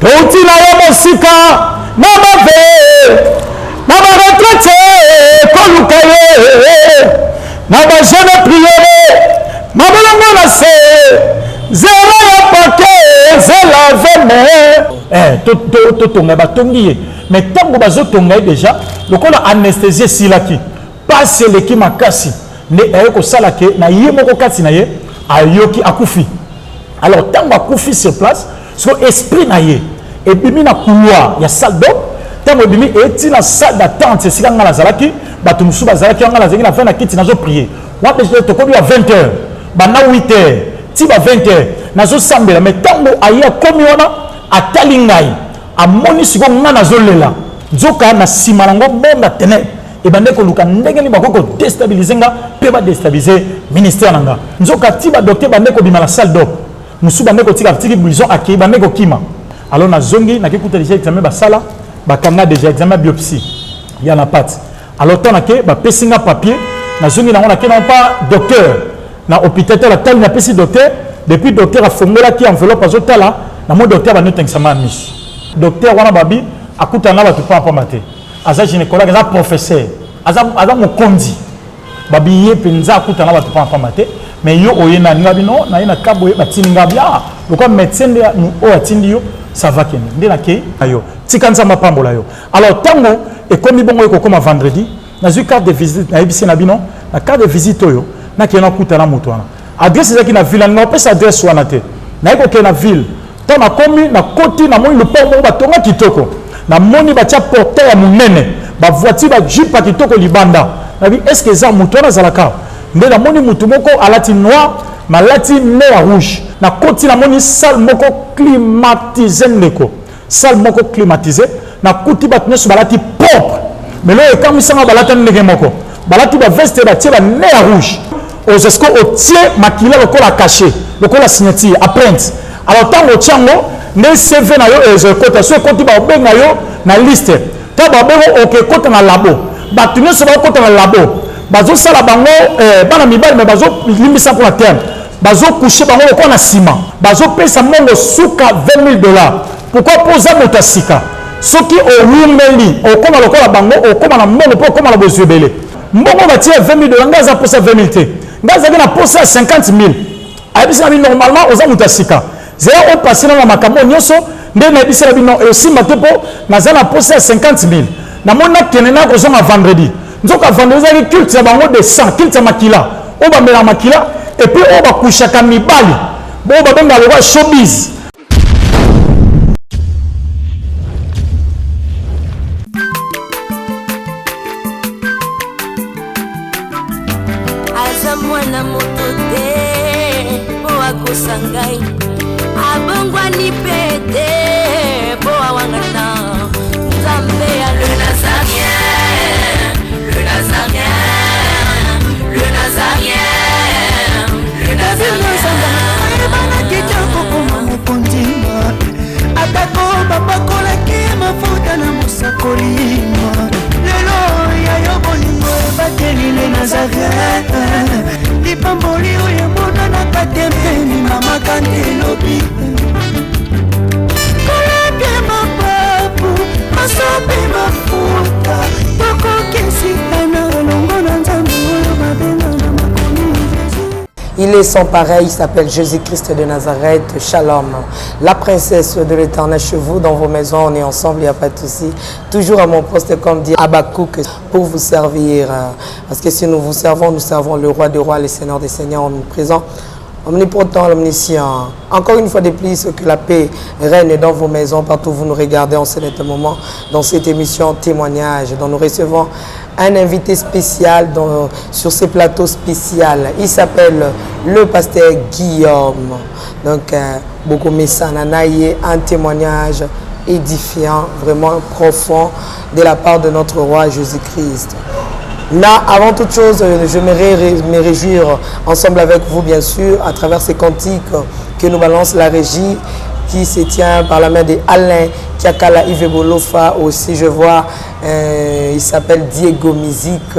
Touti na yo mosika na bave na baretraite koluka ye na bajeune priere mabolongo na se zela ya pake zela veme eh, totonga batongi ye mais ntango bazotonga ye deja lokola anesthésie esilaki mpasi eleki makasi nde aye kosala ke na ye moko kati na ye ayoki akufi. Alors ntango akufi sur place, siko esprit na ye ebimi na couloir ya salle d'op. Ntango ebimi eti na salle d'attente esika ngai nazalaki, bato mosusu bazalaki, ngai nazalaki na fin na kiti nazoprier wana tokomi ya 20 heures, banda 8 heures ti ba 20 heures nazosambela. Mais ntango aye akomi wana, atali ngai, amoni sikoyo ngai nazolela. Nzoka na nsima nango monde ya ténèbre ebandaki koluka ndenge nini bakoki kodestabilize nga mpe badestabilize ministère na nga. Nzoka ti badocteur bandeki kobima na salle d'op, mosusu bandeki kotika, tiki blouson akei, bandeki kokima. Alors nazongi, nakikuta deja examen basala, bakanga deja examen ya biopsie ya na pate. Alors ntango nake, bapesi nga papier, nazongi nango, nake nango pa docteur na hôpital. Tala tali, napesi docteur. Depuis docteur afongolaki enveloppe, azotala, namoni docteur bandi otangisama ya miso. Docteur wana babi akutana na bato pamba te, aza gynécologue, aza professeur, aza mokonzi. Babi ye mpenza akutana na bato pamba te. Mais yo oye nani? Nga bino naye na ka boye, batindi nga. Bi ah, lokola médecin nde oyo atindi yo, ça va, kende. Nde nakei na yo, tika Nzambe apambola yo. Alors ntango ekomi bongo, ekokoma vendredi, nazwi carte de visite. Nayebisi na bino, na carte de visite oyo nakende nakutana moto wana, adresse ezalaki na ville. Nalinga kopesa adresse wana te. Naye kokende na ville. Ntango nakomi, nakoti, namoni lopango moko batonga kitoko, namoni batia portail ya monene, bavoiture, bajeep ya kitoko libanda. Nabi est ce que eza moto wana azalaka? Nde namoni motu moko alati noir, malati nez ya rouge. Nakoti, namoni salle moko climatisé, ndeko, salle moko climatisé. Nakuti bato nyonso balati propre, mais lelo ekamwisanga, balatani ndenge moko, balati baveste, batie banez ya rouge. Ozesko otie makila lokola cachet, lokola signature, empreinte. Alors ntango otie yango, nde CV na yo ezo ekota. So ekoti, baobenga yo na liste. Ntango babengo, oke ekota na labo. Bato nyonso bakota na labo, bazosala bango bana mibali me bazolimbisa mpona terme, bazocoucher bango lokola na nsima, bazopesa mbongo suka 20 000 dollars. Pourquoi? Mpo oza moto ya sika. Soki owumeli, okóma lokola bango, okóma na mbongo mpo okóma na bozwi ebele. Mbongo batie ya 20 000 dollars, ngai aza mposa 20 000 te, ngai azalaki na posa ya 50 000. Ayebisi na bino, normalement oza moto ya sika, zela opase na makambo nyonso. Nde nayebisi na bino, esimba te mpo naza na posa ya 50 000. Namoni nakende na kozonga vendredi. Nzoka vendredi ezalaki culte ya bango de sang, culte ya makila, oyo bamelaka makila et puis oyo bakushaka mibali, oyo babengaka lokola showbiz. Aza mwana moto te mpo akosa ngai, abongwani mpe te mpo awangana. Nzambe ya le Nazarien, le Nazarien, le Nazarien, le Nazarien. Ayebanaki te kokoma mokonzi, atako bapakolaki mafuta na mosakoli. Lelo ya yo bolingo ebateli le Nazareth, lipamboli oyo emonanaka te mpeni mama kante elobi kolapia mapapu masope mafuta tokokesitana elongo na Nzambe oyo babenga na makomi Jésus. Il est sans pareil, il s'appelle Jésus-Christ de Nazareth. Shalom. La princesse de l'Éternel chez vous, dans vos maisons, on est ensemble, il n'y a pas de souci. Toujours à mon poste, comme dit Habakkuk, pour vous servir. Parce que si nous vous servons, nous servons le roi des rois, le Seigneur des seigneurs, omniprésent, omnipotent, l'omniscient. Encore une fois de plus, que la paix règne dans vos maisons, partout où vous nous regardez en ce moment, dans cette émission Témoignage, dont nous recevons un invité spécial sur ce plateau spécial. Il s'appelle le pasteur Guillaume. Donc, beaucoup na ye, un témoignage édifiant, vraiment profond de la part de notre roi Jésus-Christ. Là, avant toute chose, j'aimerais me réjouir ensemble avec vous, bien sûr, à travers ces cantiques que nous balance la régie qui se tient par la main de Alain Kiakala Yves Bolofa. Aussi, je vois, il s'appelle Diego Musique.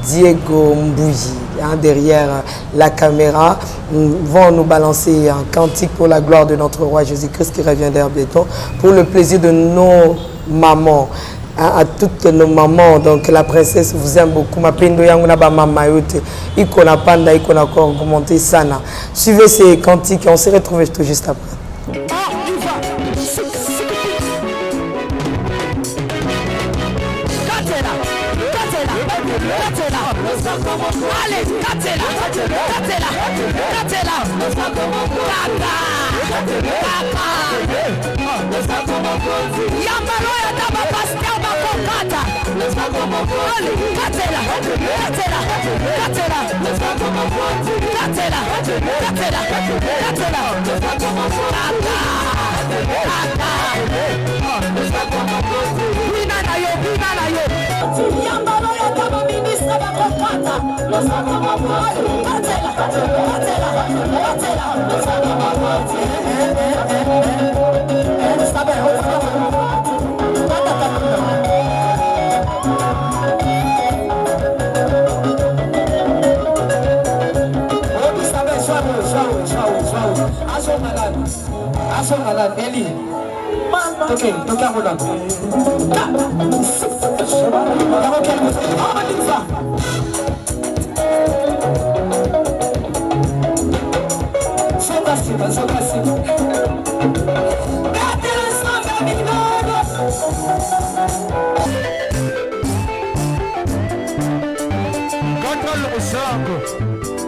Diego Mbouyi, hein, derrière la caméra, vont nous balancer un cantique pour la gloire de notre roi Jésus-Christ qui revient d'ailleurs bientôt, pour le plaisir de nos mamans. Hein, à toutes nos mamans, donc la princesse vous aime beaucoup. Mapendo yangu na ba mama yote. Iko na panda, iko na encore augmenté sana. Suivez ces cantiques et on se retrouve tout juste après. Yambalo ya taba pasteur bakokata. Katela, katela, katela, katela, katela, katela. Kaka, kaka. Bina na yo, bina na yo. Yambalo ya taba ministre bakokata. Katela, katela, katela.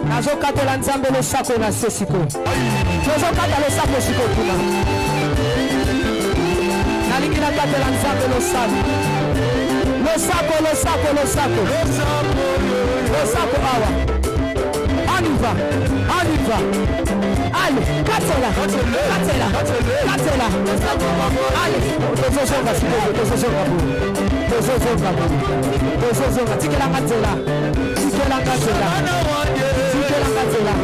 Nazokatela Nzambe losako na se sikoyo. Tozokata losako sikoyo kuna. Nalingi nakatela Nzambe losako. Losako, losako, losako. Losako awa. On y va, on y va. Allez, katela, katela, katela. Allez, tozozonga sikoyo, tozozonga boye. Tozozonga boye. Tozozonga, tikelanga nzela. Tikelanga nzela. Tikelanga nzela.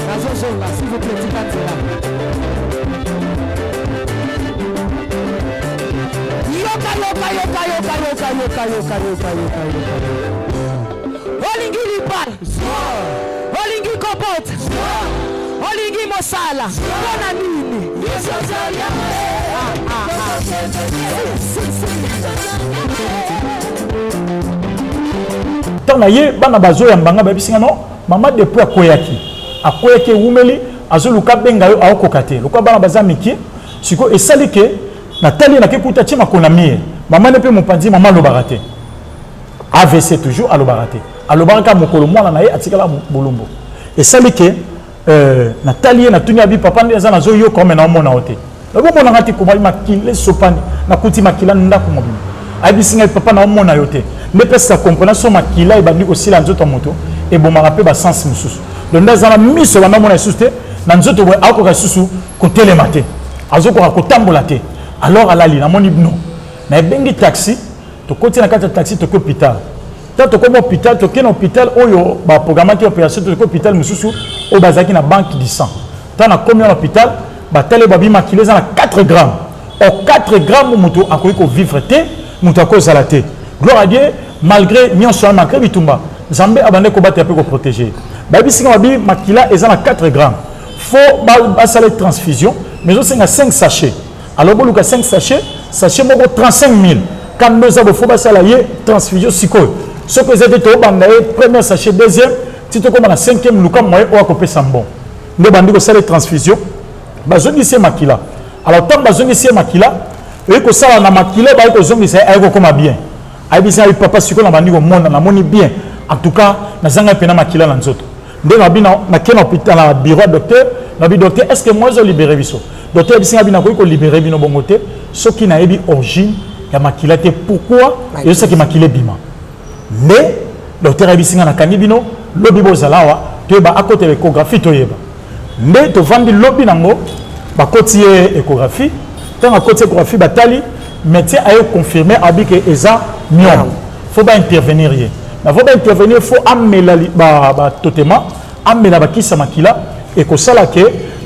Nazozonga, s'il vous plaît, tika nzela. Yoka, yoka, yoka, yoka, yoka, yoka, yoka, yoka, yoka, yoka. Olingi libala, olingi kobota, olingi mosala, mpona nini? Ah, ah, ah. Si, si, si. Ntango na ye bana bazoyamba nga, bayebisi nga non, mama depuis akweyaki, akweyaki ewumeli, azoluka benga yo, aokoka te lokola bana baza mike. Sikoyo esali ke natali ye, nake kuta tie makolo na mie, mama ne mpe mopanzi. Mama alobaka te, AVC toujours, alobaka te, alobaka kaka mokolo mwana na ye atikala bolumbu. Esali ke natali ye, natuni, abi papa nde aza, nazoyoka me naomona yo te, nabomonanga te, koma makila esopani, nakuti makila ndako mobimba. Ayebisi ngai papa naomona yo te, nde mpesika comprendre so makila ebandi kosila nzoto ya moto, ebomaka mpe basense mosusu. Donc nde aza na miso banda omona lisusu te na nzoto boye, akoka lisusu kotelema te, azokoka kotambola te. Alors alali, namoni bino, nayebengi taxi, tokoti na kati ya taxi, toki hôpital. Ta tokomi hôpital, toke na hôpital oyo baprogramaki opération, toki hôpital mosusu oyo bazalaki na banque du sang. Ta nakomi na hôpital, batali, babi makila eza na 4 grammes. O 4 grammes, moto akoki kovivre te, moto akozala te. Gloire à Dieu, malgré nyonso wana, malgré bitumba, Nzambe abandaki kobatela mpe koprotéger. Bayebisi nga, babi makila eza na 4 grammes, faut basala transfusion, mais osenga 5 sachets. Alors boluka 5 sachets, sachet moko 35 000. Kando eza bo, faut basala ye transfusion sikoyo. Soki eza te, tobanda ye premier sachet, deuxième, ti tokóma na cinquième. Luka moyen oyo akopesa mbon. Nde bandi kosala ye transfusion, bazongisi ye makila. Alors ntango bazongisi ye makila, oye kosala na makila, baye kozongisa ye, aye kokóma bien. Ayebisi ngai papa sikoyo na bandi komona, namoni bien, en tout cas nazangai mpena makila na nzoto. Nde nabi nake na hôpital, na bureau ya docteur, nabi docteur, est ce que moi ezolibérer biso? Docteur ayebisi ngai, nakoki kolibérer bino bongo te soki nayebi origine ya makila te, pourquoi ezosaki makila ebima. Nde docteur ayebisi ngai, nakangi bino lobi, bozala awa, toyeba, akotela échographie, toyeba. Nde tovandi lobi nango, bakoti ye échographie. Ntango akoti échographie, batali, médecin aye confirmer, abi ke eza myome, faut baintervenir ye. Na faut baintervenir, faut amela batotema, amela bakisi ya makila, ekosala ke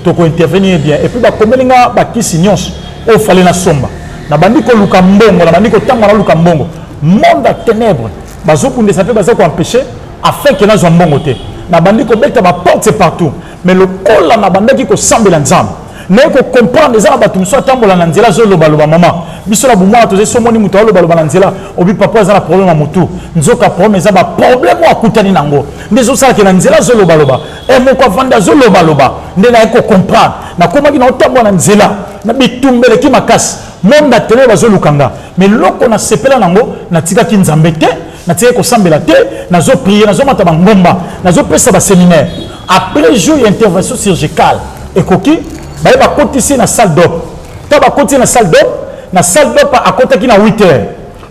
tokointervenir bien. Et puis bakomeli nga bakisi nyonso oyo fale nasomba. Nabandi koluka mbongo, nabandi kotanga, naluka mbongo. Monde ya ténèbre bazobundisa mpe baza koempêche afin ke nazwa mbongo te. Nabandi kobeta baporte partout, mais lokola nabandaki kosambela Nzambe, naye kocomprendre eza na bato mosusu atambola na nzela, azolobaloba. Mama, biso na bomwana tozali, so omoni moto alobaloba na nzela, obi papa aza na problème ya motu. Nzoka problème eza baproblème oyo akutani nango nde ezosalaki na nzela azolobaloba. E moko avandi azolobaloba, nde naye kocomprendre. Nakomaki na otambola na nzela na bitumba eleki makasi, monde ya ténèbre bazoluka nga. Mais loko nasepela nango, natikaki Nzambe te, natikaki kosambela te, nazoprier, nazomata bangomba, nazopesa baséminaire. Après jour ya intervention chirurgicale ekoki, baye bakotisi na salle d'op. To bakoti na salle d'op, na salle d'op akotaki na 8 heures.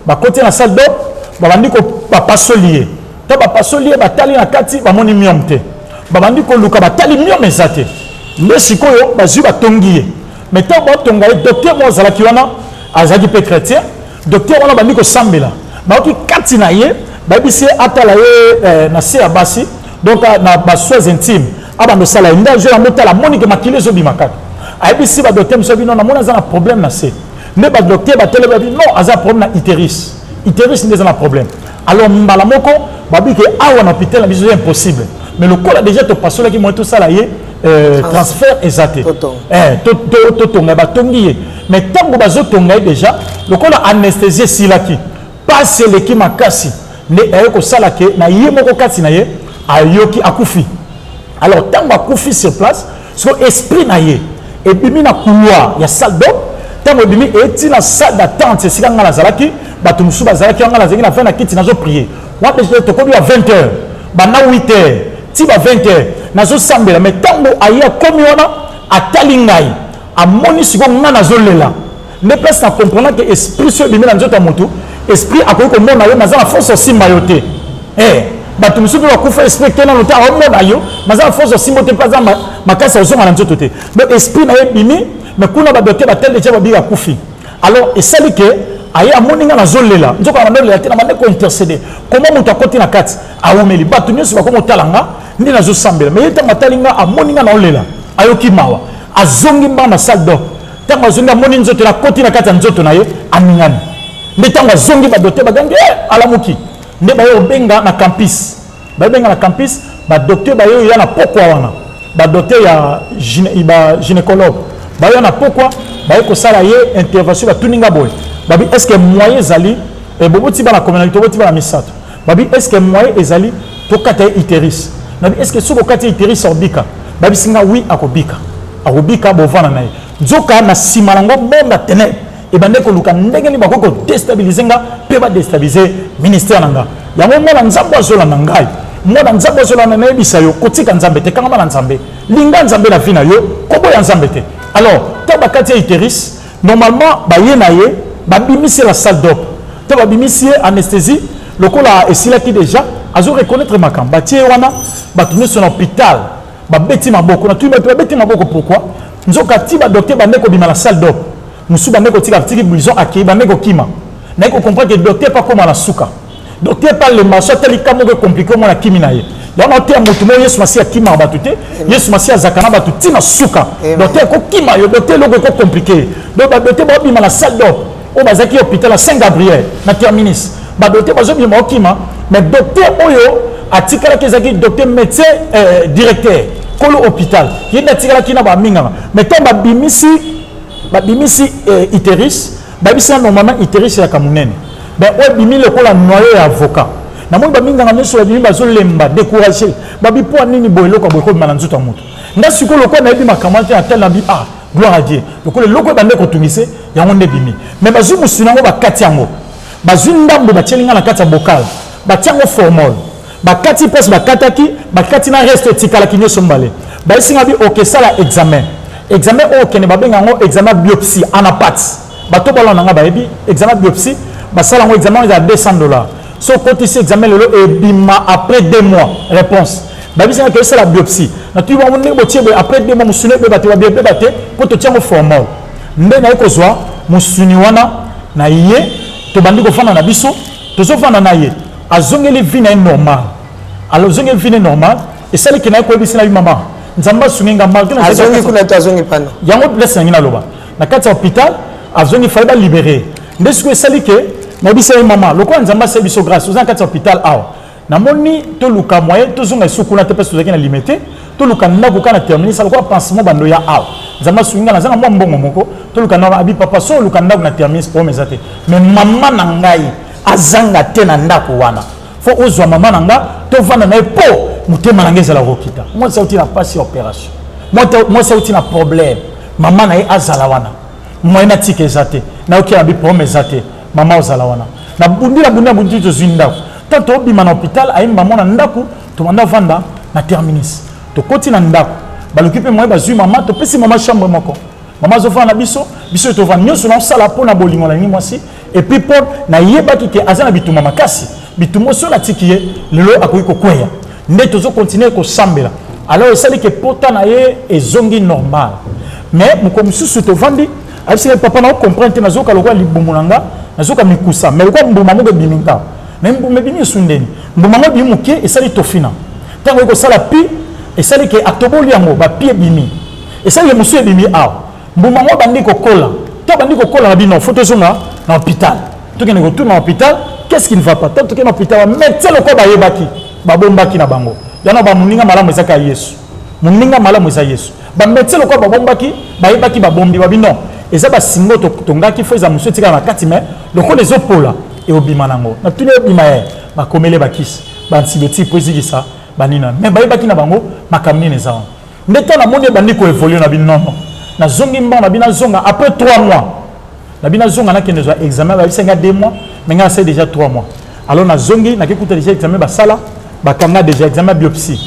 Bakoti na salle d'op, babandi bapasoli ye. To bapasoli ye, batali na kati, bamoni myome te. Babandi koluka, batali, myome eza te. Nde sikoyo bazwi, batongi ye. Mais ntango batonga ye, docteur moko azalaki wana, azalaki mpe chrétien. Docteur wana bandi kosambela, bayoki kati na ye, bayebisi ye atala ye na se ya basi, donc na basoins intime abanda osala ye. Nde azwi yango, tala, amoni ke makili ezobima kaka. Ayebisi badocteur mosusu, bino namoni aza na problème na se. Nde badocteur batelemi, babi non, aza problème na utérus, utérus nde eza na problème. Alors mbala moko babi ke awa na hôpital na biso eza impossible, mais lokola déjà topasolaki, moye tosala ye transfert eza te. Totonga. Batongi ye, mais ntango bazotonga ye déjà, lokola anesthésie esilaki, pasi eleki makasi, nde aye kosala ke na ye moko kati na ye ayoki akufi. Alors ntango akufi sur place, so esprit na ye ebimi na couloir ya salle d'op. Ntango ebimi, eti na salle d'attente esika ngai nazalaki, bato mosusu bazalaki, ngai nazalaki na fin na kiti, nazoprier. Wana déjà tokomi ba 20 heures, banda 8 heures ti ba 20 heures nazosambela. Mais ntango aye, akomi wana, atali ngai, amoni sikoyo ngai nazolela. Nde place na comprendre ke esprit so ebimi na nzoto ya motu, esprit akoki komona yo, naza na force osimba yo te. Bato mosusu mpe bakufa, esprit te nano te, aomona yo, naza na force osimba te, mpe aza makasi, ozonga na nzoto te. Donc esprit na ye ebimi, mais kuna badocteur batali déjà, babiki akufi. Alors esali ke aye, amoni nga nazolela, nzoka na bandolela te, na bande kointercéder. Comment moto akoti na kati, awumeli, bato nyonso bakomi otala nga nde nazosambela. Mais ye ntango atali nga, amoni nga naolela, ayoki mawa, azongi mbango na salle d'op. Ntango azongi, amoni nzoto, nakoti na kati ya nzoto na ye, aningani. Nde ntango azongi, badocteur bagangi: "Alamuki!" Nde baye obenga na campus, bayebenga na campus badocteur, baye oya na pokwa wana, badocteur ya gynécologue baye na pokwa, baye kosala ye intervention. Batuni nga boye, babi: "Est ce que moyen ezali boboti bana communauté, toboti bana misato?" Babi: "Est ce que moyen ezali tokata ye utérus?" Nabi: "Est ce que soki okati ye utérus, akobika?" Babisi nga: "Oui, akobika, akobika, bovanda na ye." Nzoka na nsima nango, monde ya ténèbre ebande koluka ndenge nini bakoki kodéstabiliser nga mpe badéstabiliser ministère na nga. Yango mwana Nzambe azolanda ngai, mwana Nzambe azolanda, nayebisa yo, kotika Nzambe te, kangama na Nzambe, linga Nzambe na vie na yo, koboya Nzambe te. Alors ntango bakati ya utérus, normalement baye na ye, babimisi la salle d'op. Ntango babimisi ye, anesthésie lokola esilaki déjà, azo reconnaître makambo. Batie ye wana, bato nyonso na hôpital babeti maboko. Natuni bato babeti maboko pourquoi? Nzoka ti badocteur bande kobima na salle d'op, mosusu bande kotika, tiki blouson, akei, bande kokima. Naye kocomprendre ke docteur mpe akóma na suka, docteur mpe alemba, so atali ka moko ecompliquer, omona kimi na ye. Yango naoteya motu moko: Yesu Masi akimaka bato te, Yesu Masi azalaka na bato ntina suka. Docteur ekokima yo, docteur eloko ekocompliquer. Donc badocteur baobima na salle d'op oyo bazalaki hôpital ya Saint Gabriel na terminus, badocteur bazobima, okima. Mais docteur oyo atikalaki ezalaki docteur médecin directeur, kolo hôpital, ye nde atikalaki na baminganga. Mais ntango babimisi utérus, bayebisi na normalement utérus ezalaka monene, mais oyo ebimi lokola noyau ya avocat. Namoni baminganga nyonso babimi, bazolemba, découragé, babi: "Mpo nini boye eloko boye ekobima na nzoto ya moto?" Nga sikoyo lokola nayebi makambo te, na tel nabi: "Ah, gloire à Dieu, lokola eloko ebande kotungise yango nde ebimi." Mais bazwi mosuni yango, bakati yango, bazwi ndambo, batieli nga na kati ya bocal, batia yango formol, bakati place bakataki, bakati na reste etikalaki nyonso mibale. Bayesi bi okesala examen, examen oyo okende, babenga yango examen biopsie anapath. Bato balanda nga bayebi examen biopsie. Basala yango, examen eza 200 $. So okotisi examen lelo, ebima après 2 mois réponse. Babisi nga osala biopsie. Natuyi bango: "Ndenge botie boye, après 2 mois mosuni ebeba te?" Babi: "Ebeba te, mpo totia yango formol." Nde naye kozwa mosuni wana na ye, tobandi kofanda na biso, tozofanda na ye, azongeli vie na ye normal. Alors azongeli vie na ye normal, esaliki na ye koyebisi na bi: "Mama, Nzambe asungi nga malgré Azongi kuna to azongi pano? Yango place nangi naloba, na kati ya hôpital. Azongi, fallait balibérer. Nde sikoyo esali ke nayebisa ye: mama, lokola Nzambe asali biso grâce, oza na kati ya hôpital awa, namoni toluka moyen tozonga esu kuna te. Mpe tozalaki na Limete, toluka ndako kaka na terminus. Lokola pansement bando ya awa, Nzambe asungi nga, naza na mwa mbongo moko, toluka ndako. Abi: papa, so oluka ndako na terminus, problème eza te, mais mama na ngai azanga te na ndako wana. Fo ozwa mama na nga, tovanda na ye, mpo motema na ngai ezala kokita. Mwasi auti na mpasi ya opération, mwasi auti na problème, mama na ye azala wana. Moyen natika eza te. Nayoki na bi problème eza te, mama ozala wana. Nabundi, nabundi, nabundi, tozwi ndako. Ntango tobima na hôpital, ayemba mona ndako, tobanda vanda na terminus. Tokoti na ndako, baluki mpe moyen, bazwi mama, topesi mama chambre moko. Mama azofanda na biso, biso tovanda. Nyonso naosala mpo na bolingo na ngai mwasi, et puis mpo nayebaki ke aza na bitumba makasi. Bitumba so natiki ye lelo, akoki kokweya. Nde tozocontinuer kosambela. Alors esali ke pota na ye ezongi normal. Mais mokolo mosusu tovandi, ayebisi: papa, na ocomprendre te, nazoyoka lokola libumu na nga, nazoyoka mikusa, mais lokola mbuma moko ebimi nga. Mais mbuma ebimi esu ndeni? Mbuma ngo ebimi moke, esali tofina. Ntango ekosala pi, esali ke atoboli yango, bapi ebimi, esali ke mosusu ebimi awa. Mbuma ngo bandi kokola to bandi kokola na bino. Fo tozonga na hôpital, tokende kotuna na hôpital qu'est-ce qui ne va pas. Tant tokende na hôpital, bamédecin lokola bayebaki, babombaki na bango. Yana bamoninga malamu ezaka ya Yesu, moninga malamu eza Yesu. Bamédecin lokola babombaki, bayebaki, babombi, babi: non, eza basingo tongaki, fo eza mosusu etikala na kati, mais lokola ezopola, eobima nango. Natuni: ebima ye? Bakomele bakisi, baantibiotique mpo ezikisa banini. Mais bayebaki na bango makambo nini eza wana. Nde ntango namoni ebandi koévoluer na bino, nono nazongi mbango na bino, nazonga après 3 mois na bino, nazonga, nakende zwa examen. Bayebisa nga 2 mois, mais nga nasali déjà 3 mois. Alors nazongi, nakekuta déjà examen basala, bakanga déjà examen biopsie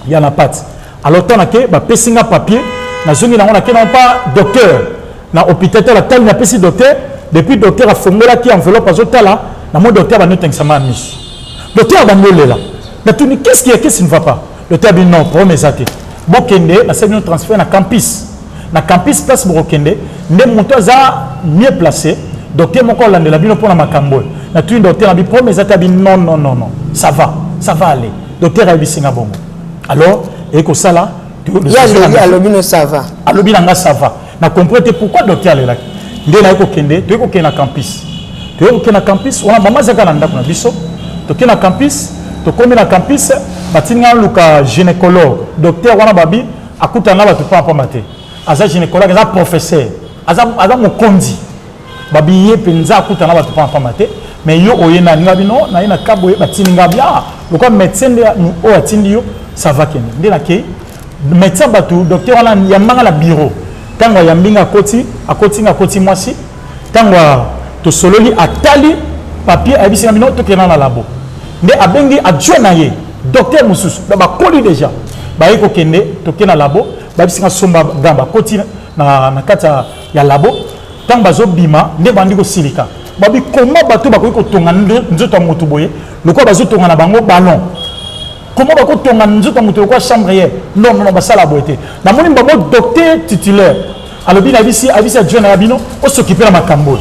ya na pati. Alors ntango nake, bapesi nga papier, nazongi nango, nake nango pa docteur na hôpital. Tala tali, napesi docteur. Depuis docteur afongolaki enveloppe, azotala, namoni docteur bandi otangisama ya miso. Docteur abandi olela. Natuni: qu'est-ce qui qu'est-ce qui ne va pas? Docteur abi: non, problème eza te, bokende, nasali bino transfert na campus. Na campus, place bokokende nde moto aza mieux placé, docteur moko alandela bino mpona makambo oyo. Natuni docteur, abi: problème eza te? Abi: non, non, non, non, ça va, ça va aller. Docteur ayebisi nga bongo. Alors eye kosala. Ye alobi no ça va? Alobi na nga ça va. Na comprendre te pourquoi docteur alelaki. Nde naye kokende, toye kokende na campus, toye kokende na campus wana, mama azalaka na ndako na biso. Tokende na campus, tokomi na campus, batindi nga luka gynécologue. Docteur wana babi akutana na bato pamba te, aza gynécologue, aza professeur, aza mokonzi. Babi ye mpenza akutana na bato pamba te. Mais yo oye na ninga bino naye na ka boye, batindi nga bi: ah, lokola médecin nde oyo atindi yo, ça va, kende. Nde nakei médecin, bato docteur wana yambanga na bureau. Ntango ayambi nga, akoti, akoti nga, akoti mwasi. Ntango tosololi, atali papier, ayebisi nga: bino tokenda na labo. Nde abengi adjoint na ye, docteur mosusu. Donc bakoli déjà, baye kokende, tokende na labo, bayebisi nga somba gant. Bakoti na kati ya labo. Ntango bazobima, nde bandi kosilika, babi: koma bato bakoki kotonga nzoto ya motu boye lokola bazotonga na bango ballon? Comment bakotonga nzoto ya moto lokola chambre ye? Non, non, non, basala boye te. Namoni bango, docteur titulaire alobi na bisi, abisi adjoint na bino os'occuper na makambo oyo.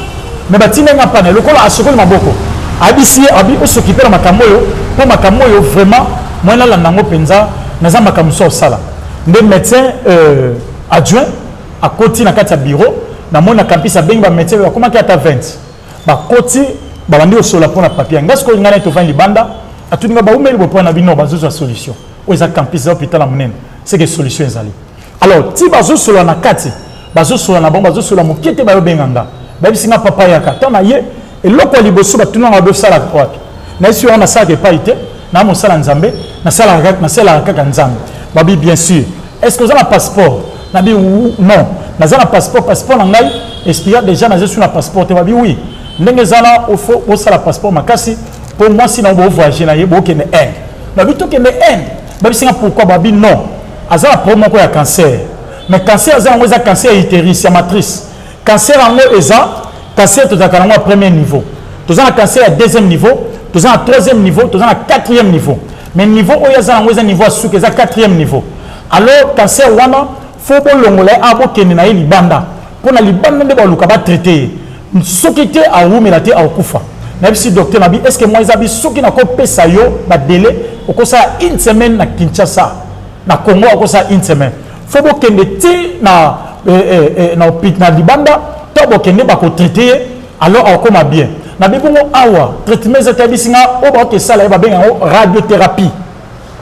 Mais batindi nga pana, lokola asokoli maboko, ayebisi ye, abi os'occuper na makambo oyo, mpo makambo oyo vraiment moyen nalanda yango mpenza, naza makambo mosusu osala. Nde médecin adjoint akoti na kati ya bureau. Namoni na campus abengi bamédecin, bakomaki ata 20. Bakoti, babandi kosola mpona papier. Nga sikoyo, ngai na tovandi libanda. Atuni nga: baumeli boye mpona bino? Bazozwa solution. Oyo eza campus, eza hôpital ya monene, c'est que solution ezali. Alors ti bazosola na kati, bazosola na bango, bazosola moke te, bayobenga nga, bayebisi nga: papa, yaka. Ntango na ye, eloko ya liboso batunanga: bosalaka wapi? Nayesi wana nasalaka epai te, na mosala Nzambe, nasalaka kaka Nzambe. Babi: bien sûr, est ce que oza na passeport? Nabi: non, naza na passeport, passeport na ngai expire déjà, naza su na passeport te. Babi: oui, ndenge eza na ofo osala passeport makasi, mpo mwasi na bovoyage na ye, bokende Inde. Babi: tokende Inde? Babisinga: pourquoi? Babi: non, aza na problème moko ya cancer, mais cancer aza yango eza cancer ya utérus, ya matrice. Cancer yango eza cancer tozalaka nango ya premier niveau, toza na cancer ya deuxième niveau, toza na troisième niveau, toza na quatrième niveau. Mais niveau oyo aza yango eza niveau ya suka, eza quatrième niveau. Alors cancer wana, fo bolongola ye awa, bokende na ye libanda, mpo na libanda nde baluka batraiter ye. Soki te, awumela te, akokufa. Nayebisi docteur, nabi: est ce que moi eza bi soki nakopesa yo badélai, okosala une semaine na Kinshasa, na Congo akosala une semaine? Fo bokende ti na libanda. To bokende, bakotraite ye, alors akokoma bien. Nabi bongo awa traitement eza te. Ayebisi nga oyo baoki esala ye, babenga yango radiothérapie.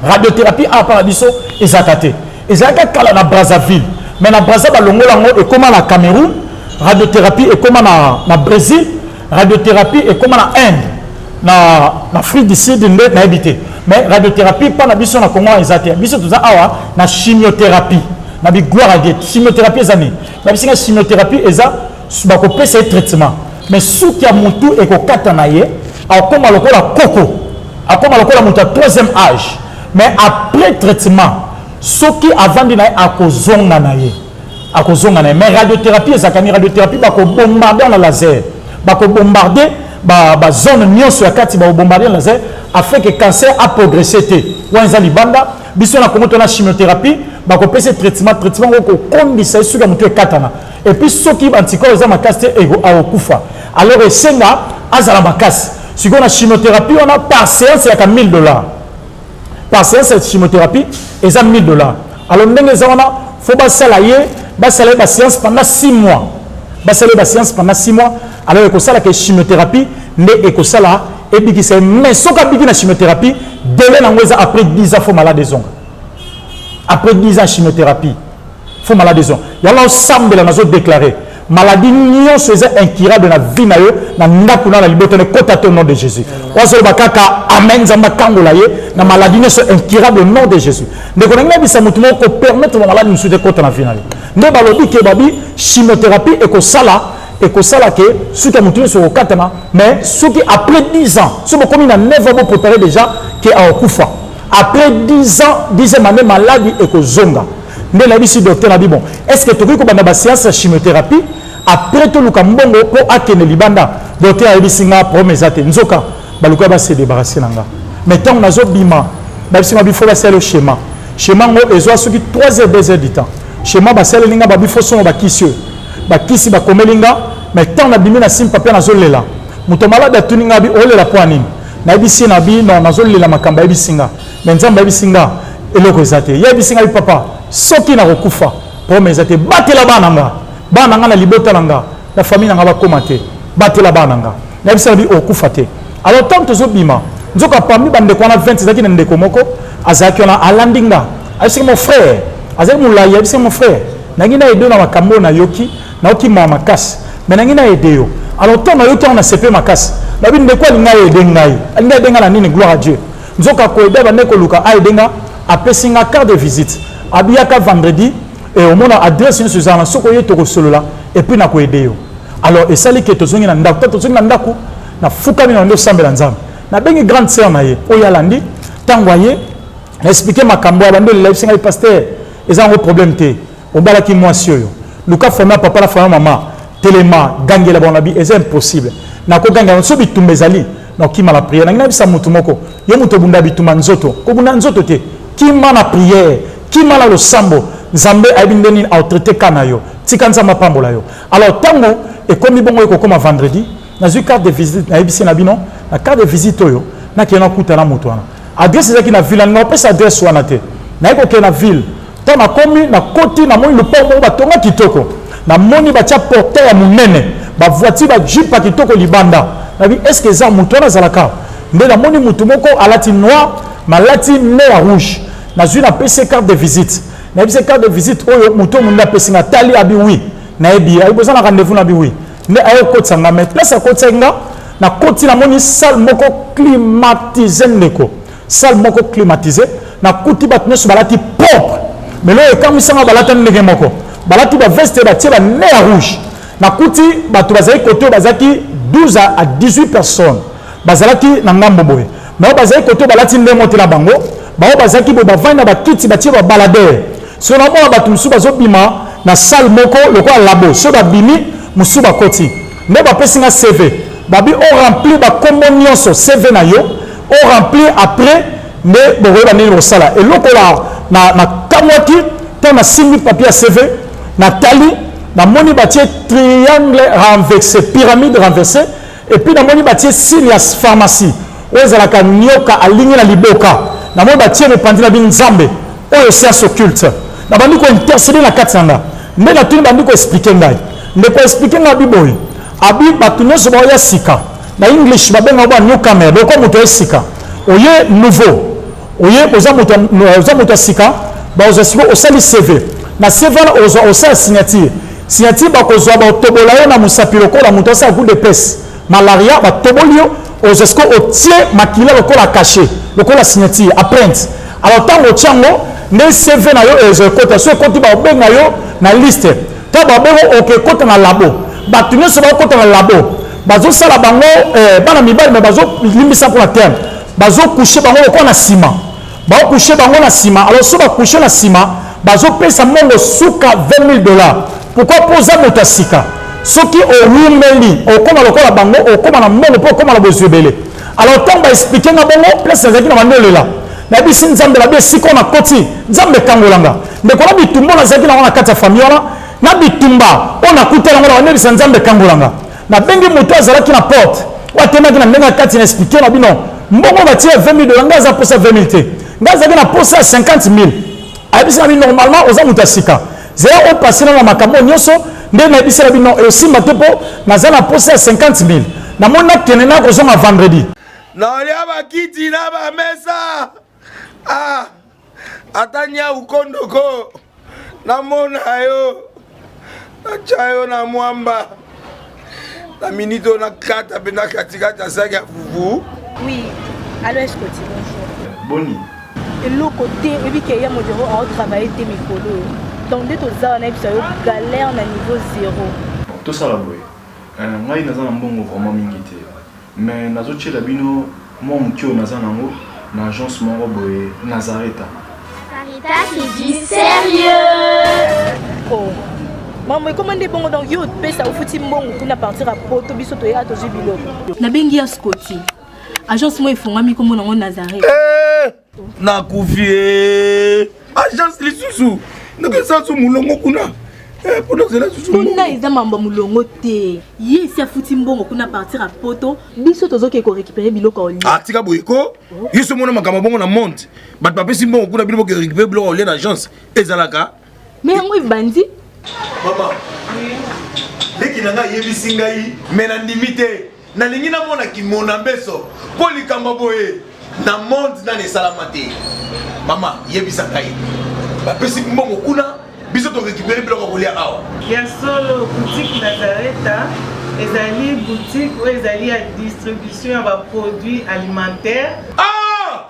Radiothérapie awa mpa na biso ezalaka te, ezalaka kala na Brazzaville, mais na Brazza balongola yango, ekóma na Cameroun. Radiothérapie ekóma na Brésil, radiothérapie ekóma na Inde, na Afrique du Sud nde nayebi te. Mais radiothérapie mpa na biso na Congo eza te. Biso toza awa na chimiothérapie. Na bi gloire à Dieu. Chimiothérapie eza nini? Na bisinga chimiothérapie eza bakopesa ye traitement, mais suki ya motu ekokata na ye, akóma lokola koko, akóma lokola moto ya troisième âge. Mais après traitement, soki avandi na ye, akozonga na ye, akozonga na ye. Mais radiothérapie ezalaka nini? Radiothérapie, bakobombarde na laser, bakobombarde bazone nyonso ya kati, bakobombarde na laser afin que cancer aprogresse te. Wana eza libanda. Biso na Kongo tona chimiothérapie, bakopesa traitement. Traitement ngo kokondisa ye, soki ya motu ekatana, et puis soki baanticorps eza makasi te, akokufa. Alors esenga azala makasi. Sikoyo na chimiothérapie wana, par séance eyaka 1000 $. Par séance ya chimiothérapie eza 1000 $. Alors ndenge eza wana, faut basala ye baséance pendant 6 mois, basala ye baséance pendant 6 mois. Alors ekosalaka chimiothérapie nde ekosala ebikisa ye. Mais soki abiki na chimiothérapie, délai nango eza après 10 ans, faut malade ezonga. Après 10 ans chimiothérapie, faut malade ezonga. Yango osambela, nazodéclare maladie nyonso eza incurable na vie na yo, na ndako na libota na ekota te, au nom de Jésus. Ozoloba kaka amen. Nzambe akangola ye na maladie nyonso incurable, au nom de Jésus. Ndeko na ngai, nayebisa motu moko, kopermettre bamaladi mosusu te ekota na vie na yo. Nde balobi ke babi chimiothérapie ekosala ke soki ya motu nyonso ekokatana, mais soki après 10 ans, soki bokomi na 9 ans, bopréparé déjà ke akokufa. Après 10 ans, 10e année, maladie ekozonga. Nde nayebisi docteur na bi: bon, est ce que tokoki kobanda baséance ya chimiothérapie, après toluka mbongo mpo akende libanda? Docteur ayebisi nga problème eza te. Nzoka baluka base débarrasse na nga. Mais ntango nazobima, bayebisi nga bifo basala schéma. Schéma ngo ezwa soki 3 heures, 2 heures du temps. Schéma basaleli nga, babifo songo bakisi oyo, bakisi bakomeli nga. Mais ntango nabimi na sim papier, nazolela. Moto malade atuni nga bi: olela mpo ya nini? Nayebisi ye na bi: non, nazolela makambo. Ayebisi nga, mais Nzambe ayebisi nga eloko eza te. Ye ayebisi nga bi: papa, soki nakokufa, problème eza te, batela bana nga, bana nga na libota na nga, na famille na nga bakóma te, batela bana nga. Nayebisi na bi: okufa te. Alors ntango tozobima, nzoka parmi bandeko wana 20, ezalaki na ndeko moko azalaki wana, alandi nga, ayebisaki mon frère, azalaki molai, ayebisaki: mon frère, nangi na aider na makambo oyo nayoki, nayoki mawa makasi, mais nangi na aider yo. Alors ntango nayoki yango, nasepe makasi. Nabi ndeko alingi aaider ngai, alingi aider ngai na nini? Gloire à Dieu. Nzoka koaider, bande koluka aider nga, apesi nga carte de visite, abiyaka vendredi e omona adresse nyonso ezala na soki oye, tokosolola et puis nakoaider yo. Alors esali ke tozongi na ndako. Ta tozongi na ndako, nafukami na nde osambela Nzambe. Nabengi grande sœur na ye oyo alandi. Ntango aye, na expliquer makambo ya bandi olela. Yebisi ngai: pasteur, eza yango problème te, obalaki mwasi oyo, luka famille ya papa na famille ya mama, telema, gangela bango. Na bi eza impossible, nakogangela so bitumba ezali, nakokima na prière. Nangi nayebisa motu moko: yo moto obunda bitumba nzoto, kobunda nzoto te, kima na prière, kima na losambo. Nzambe ayebi nde nini aotraite ka na yo. Tika Nzambe apambola yo. Alors ntango ekomi bongo, ekokóma vendredi, nazwi carte de visite. Nayebisi na bino, na carte de visite oyo, nakende nakuta na moto wana. Adresse ezalaki na ville, alinga opesa adresse wana te. Naye kokende na ville. Ntango nakomi, nakoti, namoni lopango moko batonga kitoko, namoni batia portail ya monene, bavoiture, bajeep ya kitoko libanda. Nabi: est ce que eza moto wana azalaka? Nde namoni motu moko alati noir, malati ne ya rouge. Nazwi, napesi carte de visite. Nayebisi carte de visite oyo, moto oyo munde apesi nga. Tali, abi: oui, nayebi ye. Ayebi oza na rendez-vous? Nabi: oui. Nde aye kokotisa nga. Mais place akotisaki nga, nakoti, namoni salle moko climatisé. Ndeko, salle moko climatisé, nakuti bato nyonso balati propre. Mais loyo ekamwisanga, balata ndenge moko, balati baveste, batie bane ya rouge. Nakuti bato bazali kote oyo, bazalaki 12 à 18 personnes, bazalaki na ngambo boye. Mais oyo bazali kote oyo, balati ndenge te na bango. Bango bazalaki boye, bavandi na bakiti, batie babaladere. So namona bato mosusu bazobima na salle moko lokola labo. So babimi, mosusu bakoti. Nde bapesi nga CV, babi oremplir bakombo nyonso, CV na yo oremplir, après nde bokoyeba nini kosala. Eloko na nakamwaki, ntango nasimbi papier ya CV, natali, namoni batie triangle renversé, pyramide renversé, et puis namoni batie signe ya pharmacie oyo ezalaka nyoka alingi na liboka. Namoni batie mopanzi na bi Nzambe oyo, science occulte. Nabandi kointercéder na kati na nga. Nde natuni, bandi koexpliquer ngai. Ndeko explique nga abi boye, abi bato nyonso baoya sika, na English babengaka ba newcomer, lokola moto ya sika, oye nouveau, oye oza moto oza moto ya sika, bakozwa sikoyo osali CV, na CV wana ozwa osala signature, signature bakozwa batobola yo na mosapi lokola moto asala coup de pese malaria, batoboli yo, ozwa sikoyo otie makila lokola cachet, lokola signature empreinte. Alors ntango otie yango nde CV na yo ezwa ekota, so ekoti bakobenga yo na liste, ntango babengo okekota na labo, bato nyonso bakokota na labo bazosala bango eh, bana mibali me bazolimbisa mpona terme, bazokushe bango lokola na nsima, baokushe bango na nsima. Alors so bakushe na nsima bazopesa mbongo suka 20 000 $. Pourquoi? Mpo oza moto ya sika, soki owumeli okóma lokola bango, okóma na mbongo mpo okóma na bozwi ebele. Alors ntango baexpliquer nga bongo, place nazalaki na bandi olela, nayebisi Nzambe, nabi esika oyo nakoti, Nzambe ekangolanga. Ndeko, na bitumba oyo nazalaki nango na kati ya famille wana, na bitumba oyo nakutela yango, na bandebisa Nzambe ekangolanga. Nabengi moto azalaki na porte oyo atemaki na ndenge ya kati, na expliquer na bino mbongo batie ya 20 000 $, ngai aza posa 20 000 te, ngai azalaki na posa ya 50 000. Ayebisi na bino, normalement oza moto ya sika, zela opasi nano na makambo nyonso. Nde nayebisi na bino esimba te, mpo naza na posa ya 50 000. Namoni nakende na kozonga vendredi. Naolia bakiti na bamesa, ah, ata nyau kondoko namona yo, natya yo na mwamba na minute oyo, nakata mpenza katikati ya saki ya fufu. Oui, allo Escoti, bonjour. Boni? Eloko te, oyebi ke ya modero aotravaille te mikolo oyo. Donc nde toza wana, yebisa yo galère na niveau zéro. Bon, tosala boye. Ngai naza na mbongo vraiment mingi te, mais nazotiela bino mwa moke oyo naza nango na agence moko boye, Nazareta. Sarita, c'est du sérieux. Oh. Mambo ekoma nde bongo, donc yo opesa ofuti mbongo kuna partir ya poto, biso toya tozwi biloko. Nabengi ya Scoti, agence moko efungwami, nkombo nango Nazareth. Eh, nakufi e, agence lisusu ndenge esasu molongo kuna. Eh, mpona ozela susu. Kuna eza mambo ya molongo te, ye esi afuti mbongo kuna partir ya poto, biso tozoke korécupérer biloko ya olia. Ah, tika boye ko, yo so omona makambo bongo na monde, bato bapesi mbongo kuna, bino boke récupérer biloko ya olia na agence, ezalaka? Mais yango ebandi. Mama leki na ngai ayebisi ngai, me nandimi te, nalingi namona kimona mbeso, mpo likambo boye na monde nani esalama te. Mama, yebisa ngai, bapesi mbongo kuna, biso torécupérer biloko ya kolia awa? Ya solo, boutique Nazareta ezali boutique oyo ezali ya distribution ya baproduit alimentaire. Ah!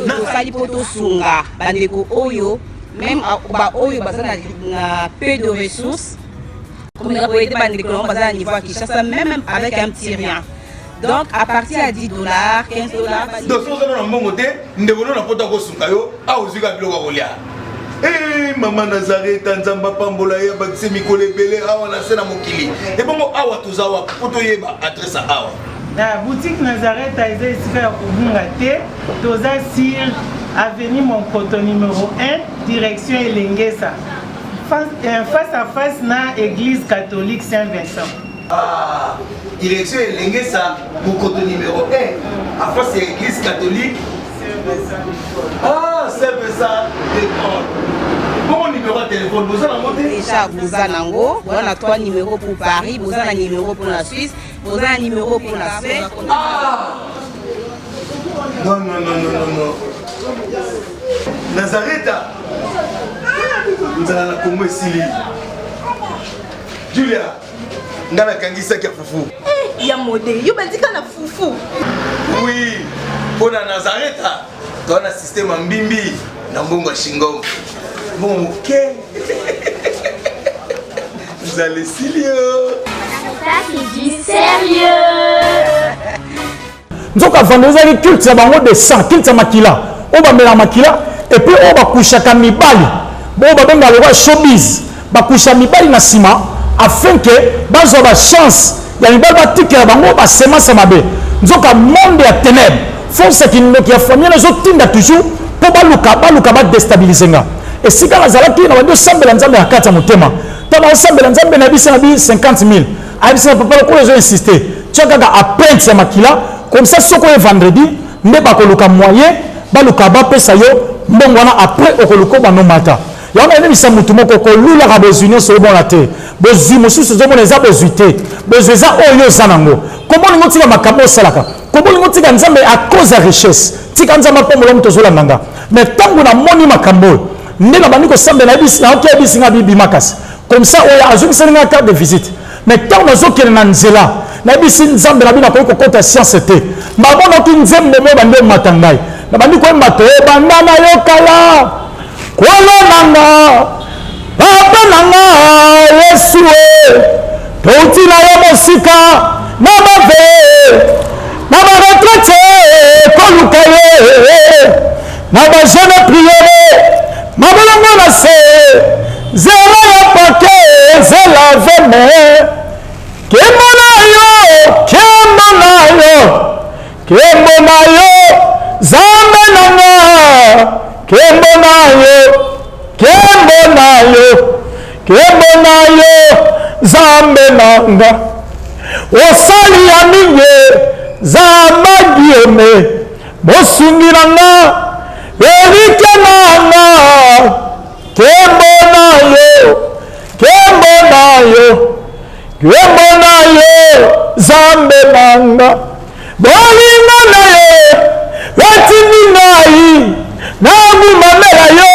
Tosali mpo tosunga bandeko oyo, même baoyo baza na peu de ressources, komeka koaider bandeko nango baza na niveau ya Kinshasa, même avec un petit rien, donc à partir ya 10 $, 15 $. Donc soki oza na mbongo te, ndeko no na poto akosunga yo awa, ozwi kaka biloko ya kolia. Eh, mama Nazareta, Nzambe apambola ye, abakise mikolo ebele awa na se na mokili. Ebongo awa toza wapi, mpo toyeba adresse ya awa? Na boutique Nazareta eza esika ya kobunga te, toza sur avenue Monkoto numéro 1, direction Elengesa, face à face na église catholique Saint-Vincent. Ah, direction Elengesa, Mokoto numéro 1, en face ya église catholique ah, Saint-Vincent de Paul. Bongo numéro ya téléphone boza nango te? Déjà boza nango, boza na trois numéros pour Paris, boza na numéro pour la Suisse, boza na numéro pour la Suède. Ah! Non, non, non, non, non, non. Nazareta, nzala na Kongo esili. Julia, nga nakangisaki ya fufu. Ya mode, yo bandika na fufu. Oui, mpo na Nazareta toza na système ya mbimbi na mbongo ya shingom, mbongo moke, nzala esili yo. Ça, c'est du sérieux. Nzoka vendredi ezalaki culte ya bango de sang, culte ya makila, oyo bamelaka makila, et puis oyo bakushaka mibali, oyo babengaka lokola showbiz, bakusha mibali na nsima afin ke bazwa bachance ya mibali, batikela bango basemence ya mabe. Nzoka monde ya ténèbre, force ya kindoki ya famille wana ezotinda toujours mpo baluka badéstabiliser nga. Esika nazalaki na bandi osambela Nzambe na kati ya motema, ntango naosambela Nzambe, nayebisi na bi 50 000, ayebisi na papa, lokola ozo insiste, tia kaka empreinte ya makila, comme ça soki oye vendredi nde bakoluka moyen, baluka bapesa yo mbongo wana, après okoluka banomata. Yango nayebisa motu moko, kolulaka bozwi nyonso omona te. Bozwi mosusu ozomona eza bozwi te. Bozwi eza oyo oza nango. Kombo olingi otika makambo osalaka. Kombo olingi otika Nzambe à cause ya richesse. Tika Nzambe apambola moto ozolanda nga. Mais ntango namoni makambo oyo, nde nabandi kosambela, nayoki ayebisi nga bibima kasi. Comme ça oyo azongiseli nga carte de visite. Mais ntango nazokende na nzela, nayebisi Nzambe na bino nakoki kokota science te. Bamonaki nzembo moko ebandi omata ngai. Nabandi koyemba tobanda na yo kala. Nkolo na nga, Papa na nga, Yesu e, touti na yo mosika na bave na baretraite koluka ye na bajeune priere mabolongo na se zela ya pake zela veme kembo na yo kembo na yo Kembo na yo, Zambe na nga, kembo na yo, kembo na yo, kembo na yo, Zambe na nga. Osali ya mingi, Zamba Guillaume, mosungi na nga, erike na nga, kembo na yo, kembo na yo. Nkembo na yo Nzambe na nga, bolingo na yo etindi ngai nagumbamela yo,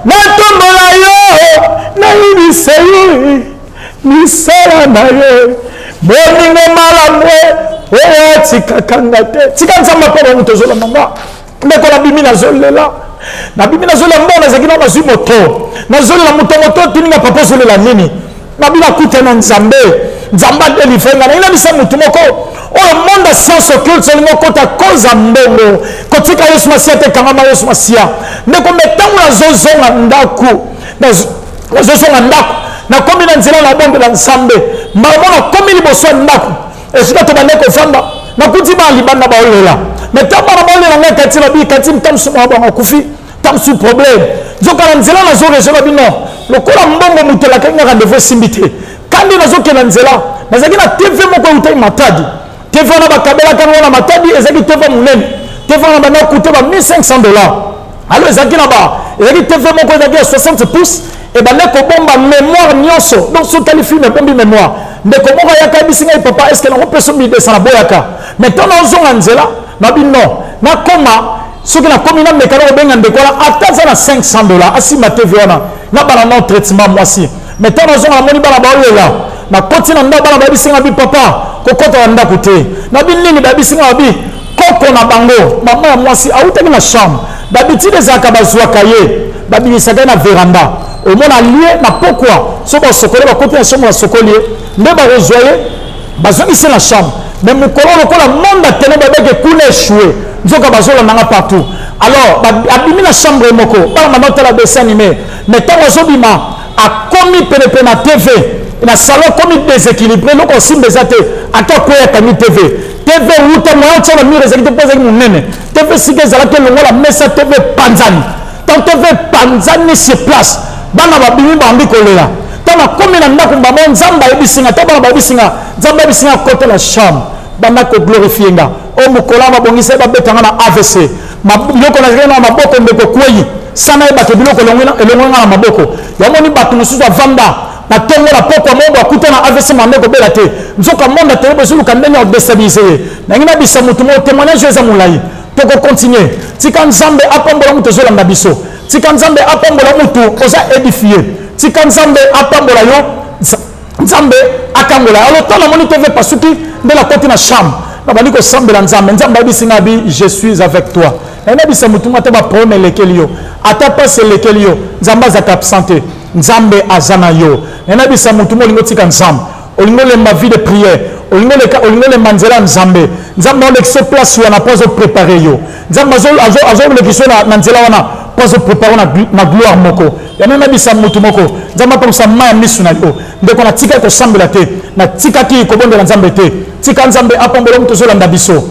natombola yo, nayebisa yo misala na yo, bolingo malamu oyo atikaka nga te. Tika Nzambe apona moto ozolanda nga. Ndeko nabimi nazolela, nabimi nazolela mbongo nazalaki na nazwi moto, nazolela moto, moto otuni nga papa ozolela nini? Nabi nakuta na Nzambe, Nzambe adelivre nga. Nayebi nabisa moto moko oyo monde ya science occulte olingi okota koza mbongo, kotika Yesu Masiya te, kangama Yesu Masiya. Ndeko me ntango nazozonga ndako, nazozonga ndako, nakomi na nzela nabondela Nzambe, mbala moko nakomi liboso ya ndako esika tobandaki kofanda, nakuti bana libanda baolela. Me ntango bana baolela ngai kati na bi kati ntango mosusu mwana bango akufi, ntango mosusu problème. Nzoka na nzela nazo raisonne bino lokola mbongo moto elakaki nga rendez-vous esimbi te, kandi nazokenda nzela nazalaki na TV moko eutaki Matadi. TV wana bakabelaka yango na Matadi, ezalaki TV monene. TV wana banda coûte ba 1500 $. Alors ezalaki na ba ezalaki TV moko ezalaki ya 60 pouces, ebandaki kobomba mémoire nyonso. Donc soki otali film ebombi mémoire. Ndeko moko ayaka ayebisi ngai papa, est ce que nakopesa 1200? Naboyaka. Mais ntango nazonga nzela nabi non, nakoma soki nakomi nameka na kobenga ndeko wana ata aza na 500 $ asimba TV wana na bana na traitement mwasi. Mais ntango nazonga namoni bana baolela, nakoti na ndako, bana bayebisi nga bi papa kokota na ndako te. Nabi nini? Bayebisi nga babi koko na bango mama ya mwasi awutaki na chambre. D'habitude ezalaka bazwaka ye babimisaka ye na veranda, omona lie na pokwa so basokoli, bakoti na chambre basokoli ye nde bakozwa ye bazongisi na chambre. Mais mokolo lokola monde ya ténèbre babeke kuna échoué, nzoka bazolanda nga partout. Alors abimi na chambre moko, bana mama otala dessin animé. Mais ntango azobima akomi penepene na TV na salon, akomi déséquilibré, eloko osimba eza te, ata akwei akangi TV. TV wuta moyen otia na mur ezalaki te mpo ezalaki monene. TV sika ezalaki elongola mesa, TV epanzani. Tant TV epanzani sur place, bana babimi bambi kolela. Ntango nakomi na ndako mbamo Nzambe ayebisi nga, ntango bana bayebisi nga, Nzambe ayebisi nga kota na chambre banda koglorifie nga. Oyo mokolo babongisa babeta nga na AVC, biloko nazalaki na maboko ndeko kwei sana yebake biloko elongwe nga na maboko. Yamoni bato mosusu avanda na ntongo na pokwa moko akuta na AVC mande kobela te, nzoka monde atelebo ezoluka ndenge ya kodestabilize ye. Nangi nabisa motu moko témoignage eza molai, tokokontinue. Tika Nzambe apambola moto ozolanda biso, tika Nzambe apambola motu oza édifie, tika Nzambe apambola yo, Nzambe akangola. Alors ntango namoni TV pasuki nde nakoti na chambre nabandi kosambela Nzambe. Nzambe ayebisi nga bi je suis avec toi. Nayebisa motu ngo ata baproblème elekeli yo, ata mpasi elekeli yo, Nzambe azalaka absent te, Nzambe aza na yo. Nayebisa motu mo olingi otika Nzambe, olingi olemba vie de prière, olingi olemba nzela ya Nzambe, Nzambe aolekisa place wana mpo azoprépare yo. Nzambe azolekisa yo na nzela wana mpo azoprépare na gloire moko. Yango nayebisa motu moko, Nzambe apangwisa mai ya misu na yo. Ndeko, natikaki kosambela te, natikaki kobondela Nzambe te. Tika Nzambe apambola moto ozolanda biso,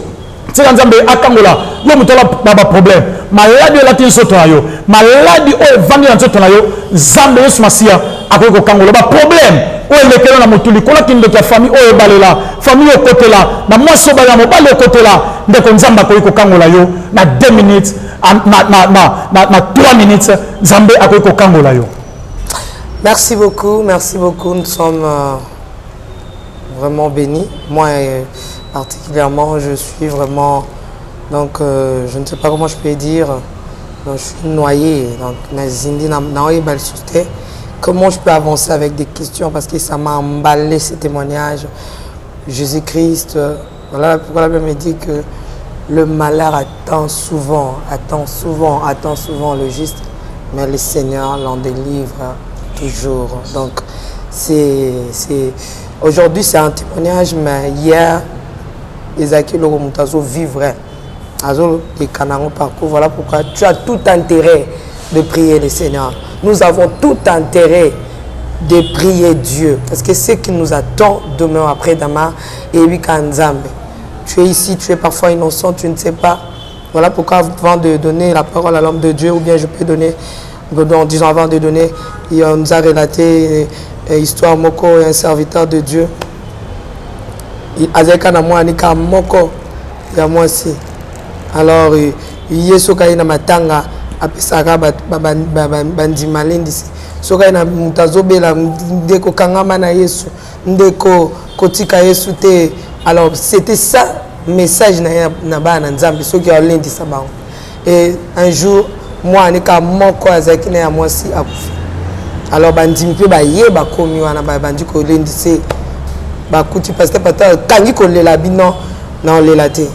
tika Nzambe akangola yo moto ala na baproblème, maladi olati nzoto na yo, maladi oyo evandi na nzoto na yo. Nzambe Yesu Masiya Akoki kokangola ba problème oyo elekela na motu likolo ya kindoki ya famille oyo obalela, famille okotela, na mwasi obalela, mobali okotela. Ndeko, Nzambe akoki kokangola yo na 2 minutes, na 3 minutes, Nzambe akoki kokangola yo. Merci beaucoup, merci beaucoup. Nous sommes vraiment bénis. Moi, particulièrement, je suis vraiment... Donc, je ne sais pas comment je peux dire. Donc, je suis noyé. Donc, nazindi, na, na, na, comment je peux avancer avec des questions? Parce que ça m'a emballé, ces témoignages. Jésus-Christ, voilà pourquoi la Bible me dit que le malheur attend souvent, attend souvent, attend souvent le juste, mais le Seigneur l'en délivre toujours. Donc, aujourd'hui, c'est un témoignage, mais hier, ezalaki eloko moto azovivre, azoleka nango parcours. Voilà pourquoi tu as tout intérêt de prier le Seigneur. Nous avons tout intérêt de prier Dieu, parce que ce qui nous attend demain, après-demain, et Nzambe. Tu es ici, tu es parfois innocent, tu ne sais pas. Voilà pourquoi avant de donner la parole à l'homme de Dieu, ou bien je peux donner, en disant avant de donner, il nous a relaté une histoire moko, un serviteur de Dieu. Azalaka na mwana ka moko ya mwasi. Alors ye soki aye na matanga, apesaka bandima lendisi. Soki aye na moto azobela, ndeko, kangama na Yesu, ndeko, kotika Yesu te. Alors c'était ça message na ye na bana na Nzambe, soki alendisa bango. Et un jour, mwana ka moko azalaki na ya mwasi akufi. Alors bandimi mpe baye, bakomi wana, babandi kolendisa, bakuti pasteur. Pasteur akangi kolela bino na olela te.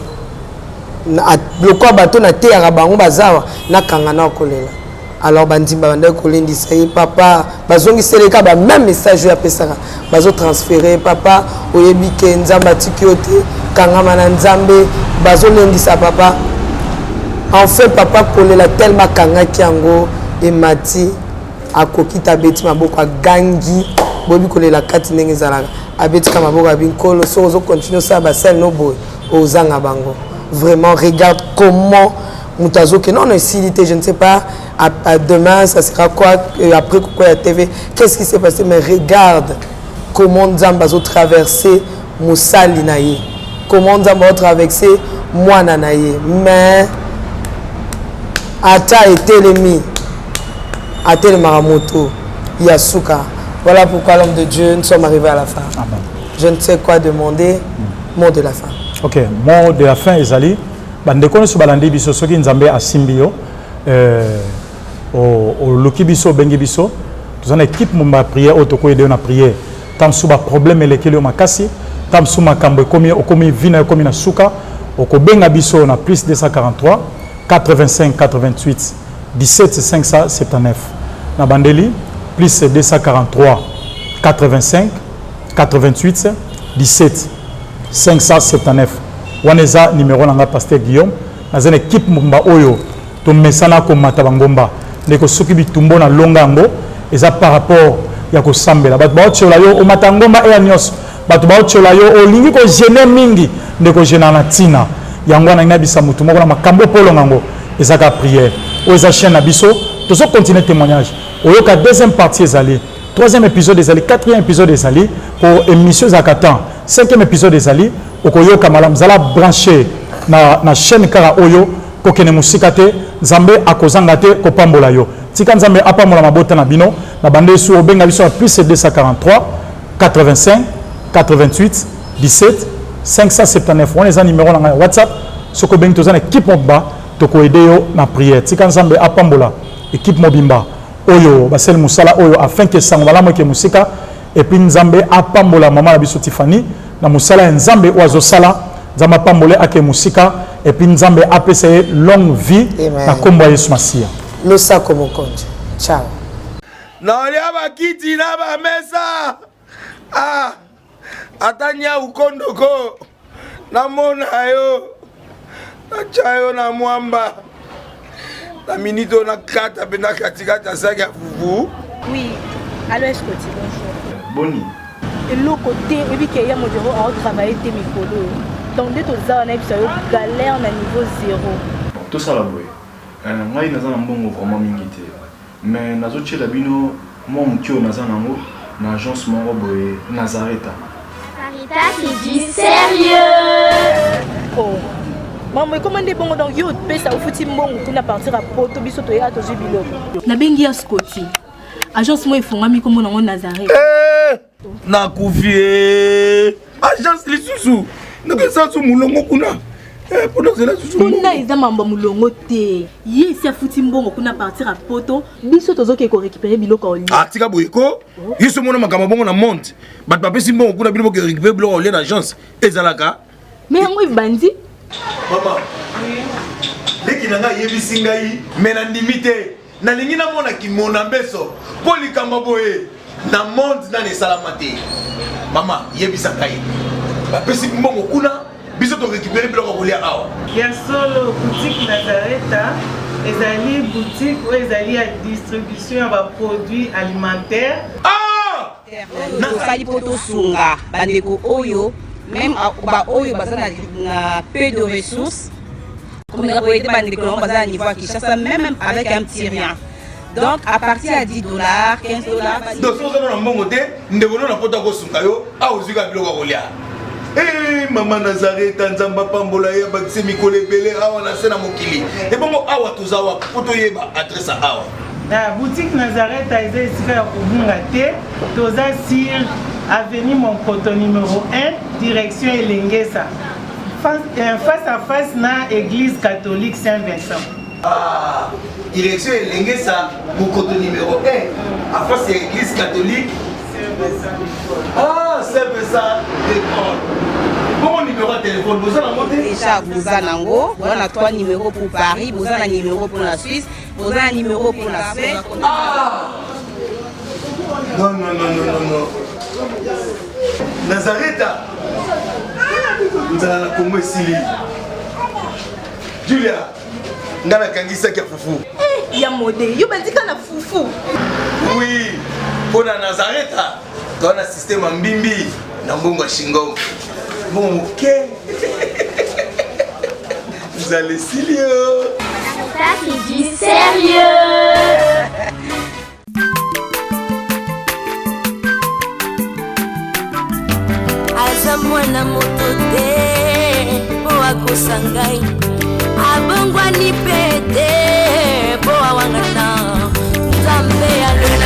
Lokola bato nateyaka bango bazawa, nakanga na kolela. Alors bandimi babandaki kolendisa ye. Papa, bazongiseleka bameme message oyo apesaka, bazotransfere: "Papa, oyebi ke Nzambe atiki yo te, kangama na Nzambe." Bazolendisa papa. Enfin papa kolela tellement akangaki yango, emati, akoki te, abeti maboko, agangi. Boyebi kolela kati ndenge ezalaka. Abetika maboko, abi: "Nkolo, soki ozocontinue osala basali no boye, ozanga bango." Vraiment, regarde comment moto azokende. Non, esili te. Je ne sais pas à demain ça sera quoi, après quoi ya TV, qu'est-ce qui s'est passé, mais regarde comment Nzambe azotraverse mosali na ye, comment Nzambe azotraverse mwana na ye. Mais ata etelemi, atelemaka moto ya suka. Voilà pourquoi, l'homme de Dieu, nous sommes arrivés à la fin. Amen. Je ne sais quoi demander. Mot de la fin. Ok, mot de la fin ezali: bandeko nyonso balandi biso, soki Nzambe asimbi yo, oluki biso, obengi biso, toza na équipe mobimba ya prière oyo tokoyede yo na prière. Ntango mosusu baproblème elekeli yo makasi, ntango mosusu makambo ekomi, okomi vi na yo ekomi na suka, okobenga biso na plus 243 85 88 17 579. Na bandeli, plus 243 85 88 17 579, wana eza numéro na nga, pasteur Guillaume. Naza na équipe mobimba oyo tomesana komata bangomba. Ndeko, soki bitumbo na longa yango eza par rapport ya kosambela. Bato baotiola yo, omata ngomba eya nyonso, bato baotiola yo, olingi kogêner mingi. Ndeko, gêner na ntina yango wana, nayebisa motu moko na makambo mpo olonga yango eza kaka prière. Oyo eza chaîne na biso, tozocontinue témoignage. Oyoka deuxième partie ezali, troisième épisode ezali, quatrième épisode ezali, po émission ezalaka temps, cinquième épisode ezali. Okoyoka malamu. Zala branché na chaîne kaka oyo, kokende mosika te. Nzambe akozanga te kopambola yo. Tika Nzambe apambola mabota na bino. Na bande esu, obenga biso na plus 243 85 88 17 579, wana eza numéro na ngai ya WhatsApp. Soki obengi, toza na équipe mobimba, tokoaider yo na prière. Tika Nzambe apambola équipe mobimba oyo basali mosala oyo afin ke sango malamu eke mosika. Et puis Nzambe apambola mama na biso Tifani na mosala ya Nzambe oyo azosala. Nzambe apambole, ake mosika, et puis Nzambe apesa ye longue vie na nkombo ya Yesu Masiya. Losako mokonzi, ciao. Naolia bakiti na bamesa, ah, ata nyau kondoko namona yo, natya yo na mwamba na minute oyo, nakata mpe na katikati ya saki ya fufu. Oui, allo Escoti, bonjour. Boni? Eloko te, oyebi ke ya modero aotravaille te mikolo oyo, donc nde toza wana, yebisa yo, galère na niveau zéro. Bon, tosala boye. Ngai naza na mbongo vraiment mingi te, mais nazotiela bino mwa moke oyo naza nango na agence moko boye Nazareta. Sarita c'est du sérieux. Oh. Mambo ekoma nde bongo donc yo opesa ofuti mbongo kuna partir ya poto biso toya tozwi biloko. Nabengi ya Scotty. Agence moko efongami kombo nango Nazareth. Eh, nakufi eh. Agence lisusu nakesa su mulongo kuna eh, mpona ozela susu kuna eza mambo ya mulongo te ye esi afuti mbongo kuna partir ya poto biso tozokende korécupere biloko ya olia ah, tika boye ko yo so omona makambo bongo na monde bato bapesi mbongo kuna bino boke récupere biloko ya olia na agence ezalaka me yango ebandi mama leki na ngai ayebisi ngai me nandimi te Nalingi namona kimona mbeso mpo likambo boye na monde nani esalama te. Mama yebisa ngai, bapesi mbongo kuna, biso to récupérer biloko ya kolia awa. Ya solo, boutique Nazareta ezali boutique oyo ezali ya distribution ya ba produits alimentaires. Ah! Tosali mpo tosunga bandeko oyo meme baoyo baza na peu de ressources komeka koyede bandeko nango baza na niveau ya Kinshasa meme avec un petit rien donc à partir ya 10 dollars 15 dollars. Donc soki oza na mbongo te, ndeko no na poto akosunga yo awa ozwi kaka biloko ya kolia. Hey, mama Nazareta, Nzambe apambola ye, abakise mikolo ebele awa na se na mokili. Ebongo awa toza wapi mpo toyeba adresse ya awa? Na boutique Nazareth eza esika ya kobunga te, toza sur avenue Monkoto numero 1 direction Elengesa face, euh, face à face na église catholique Saint Vincent. Ah, direction Elengesa Mokoto numéro 1 à face ya église catholique Ah, Saint Vincent de Paul. Bongo numéro ya téléphone boza nango te? Déjà boza nango, boza na 3 numéros pour Paris, boza na numéro pour la Suisse, boza na numéro pour la Suède. Ah! Non, non, non, non, non, non. Nazareta. Nzala na Congo esili. Julia, nga nakangisaki ya fufu. Eh, ya mode, yo bandika na fufu. Oui, mpo na Nazareta, toza na système ya mbimbi na mbongo ya shingom. Mbongo moke. Nzala esili yo. Ça, c'est du sérieux. Aza mwana moto te mpo akosa ngai, abongwani mpe te mpo awangana Nzambe ya lola.